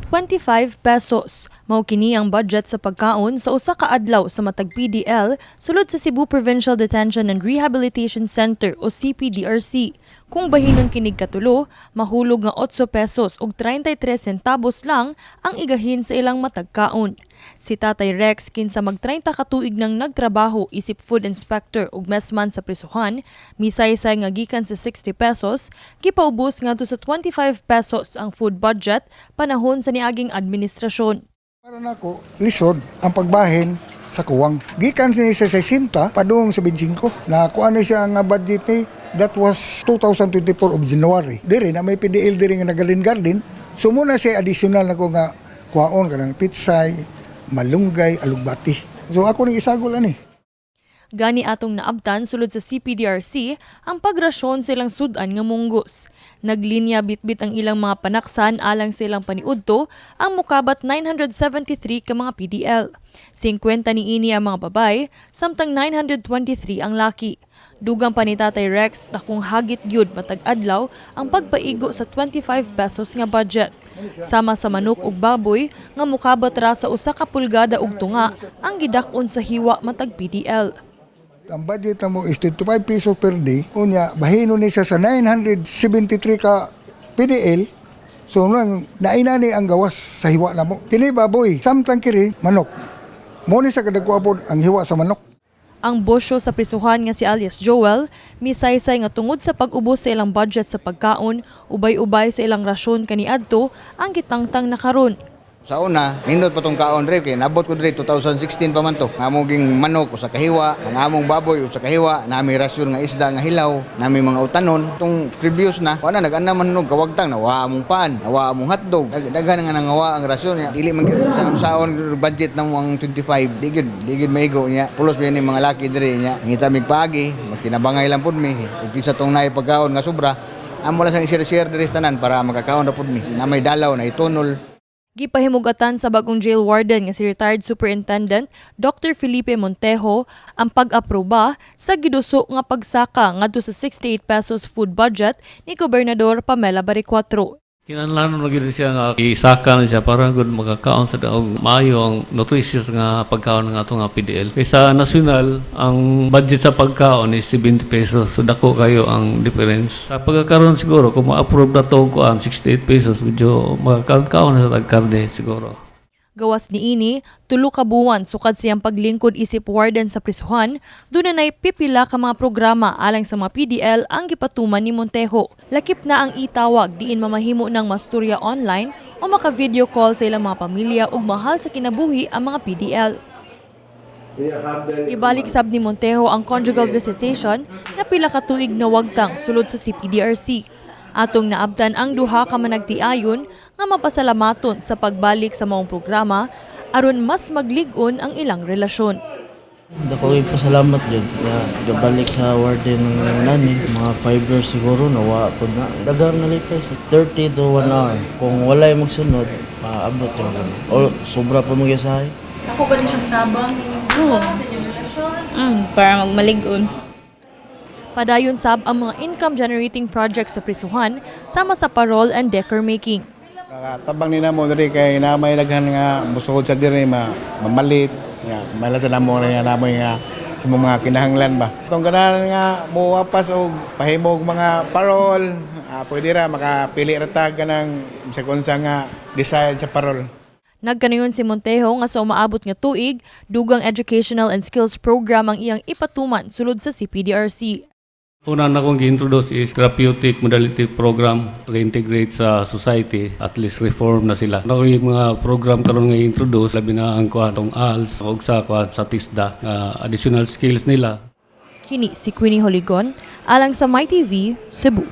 25 pesos. Mao kini ang budget sa pagkaon sa usa ka adlaw sa matag PDL sulod sa Cebu Provincial Detention and Rehabilitation Center o CPDRC. Kung bahinon kinig katulo, mahulog nga 8 pesos ug 33 centavos lang ang igahin sa ilang matag kaon. Si Tatay Rex, kinsa mag 30 ka tuig nang nagtrabaho isip food inspector ug messman sa prisuhan, misaysay nga gikan sa 60 pesos, gipaubos ngadto sa 25 pesos ang food budget panahon sa niaging administrasyon. Para nako, lisod ang pagbahin sa kuwang. Gikan siya sa 60 padung sa 25. Na kuan ni siya nga budget ni, that was 2024 of January. Diri na may PDL diri nga nagalin garden. So muna siya additional nako nga kuhaon kanang pitsay, malunggay, alugbati. So ako ning isagol ani. Gani atong naabtan sulod sa CPDRC ang pagrasyon sa ilang sudan nga munggos. Naglinya bitbit ang ilang mga panaksan alang sa ilang paniudto ang mukabat 973 ka mga PDL. 50 niini ang mga babay, samtang 923 ang laki. Dugang pa ni Tatay Rex, dakong hagit gyud matag adlaw ang pagpaigo sa 25 pesos nga budget. Sama sa manok ug baboy nga mukabat ra sa 1 ka pulgada ug tunga ang gidak-on sa hiwa matag PDL. Ang budget namo is 25 pesos per day. Unya, bahino ni siya sa 973 ka PDL. So nang naina ni ang gawas sa hiwa namo. Kini baboy, samtang kiri manok. Mo ni sa kadagko pod ang hiwa sa manok. Ang bosyo sa prisuhan nga si alias Joel, misaysay nga tungod sa pag-ubos sa ilang budget sa pagkaon, ubay-ubay sa ilang rasyon kaniadto ang gitangtang na karon. Sa una, nindot pa tong kaon dre kay nabot ko dre 2016 pa man to. Ang among ging manok usa ka hiwa, ang among baboy usa ka hiwa, nami rasyon nga isda nga hilaw, nami mga utanon. Tong previous na, wala nag-ana man og kawagtang, nawa among pan, nawa among hotdog. Daghan nga nangawa ang rasyon niya. Dili man gyud sa saon budget namo ang 25. Di gyud maigo niya. Pulos ba ni mga laki diri niya. Ngita mig paagi, magtinabangay lang pud mi. Ug kinsa tong naay pagkaon nga sobra, amo lang sang i-share-share diri sa tanan para makakaon ra pud mi. Na may dalaw na itunol. Gipahimugatan sa bagong jail warden nga si retired Superintendent Dr. Felipe Montejo ang pag-aproba sa giduso nga pagsaka ngadto sa 68 pesos food budget ni Gobernador Pamela Baricuatro. Kinahanglan na gyud siya nga isaka na siya para gud makakaon sa og maayo ang nutritious nga pagkaon nga ato nga PDL. Kay sa national, ang budget sa pagkaon is 70 pesos. So dako kayo ang difference. Sa pagkakaroon siguro kung ma-approve na to kuan 68 pesos, medyo makakaon na sa tag karne siguro. Gawas niini, 3 ka buwan sukad siyang paglingkod isip warden sa prisuhan, dunay pipila ka mga programa alang sa mga PDL ang gipatuman ni Montejo. Lakip na ang itawag diin mamahimo ng masturya online o maka-video call sa ilang mga pamilya ug mahal sa kinabuhi ang mga PDL. Ibalik sab ni Montejo ang conjugal visitation na pila ka tuig na wagtang sulod sa CPDRC. Atong naabtan ang duha ka managtiayon nga mapasalamaton sa pagbalik sa maong programa aron mas maglig-on ang ilang relasyon. Dako kay pasalamat jud nga gabalik sa warden ng nani, mga 5 years siguro nawa pod na. Daghang nalipay sa 30 to 1 hour. Kung walay magsunod, maabot yung ganun. O sobra pa mag-isahay. Ako ba ni siyang tabang ninyong Oo. sa inyong relasyon? Para magmalig-on. Padayon sab ang mga income generating projects sa prisuhan sama sa parol and decor making. Nakatabang ni namo diri kay na may daghan nga musuhod sa diri ma mamalit nga mala sa namo nga namo nga sa mga kinahanglan ba. Tong ganahan nga muwapas og pahimog mga parol, pwede ra makapili ra ta kanang bisag unsa nga desire sa parol. Nagkanayon si Montejo nga sa umaabot nga tuig, dugang educational and skills program ang iyang ipatuman sulod sa CPDRC. Una na akong gi-introduce is therapeutic modality program, reintegrate sa society, at least reform na sila. Ano yung mga program karon nga i-introduce, labi na ang kuan tong ALS o sa kuan sa TISDA, nga additional skills nila. Kini si Queenie Holigon, alang sa MyTV, Cebu.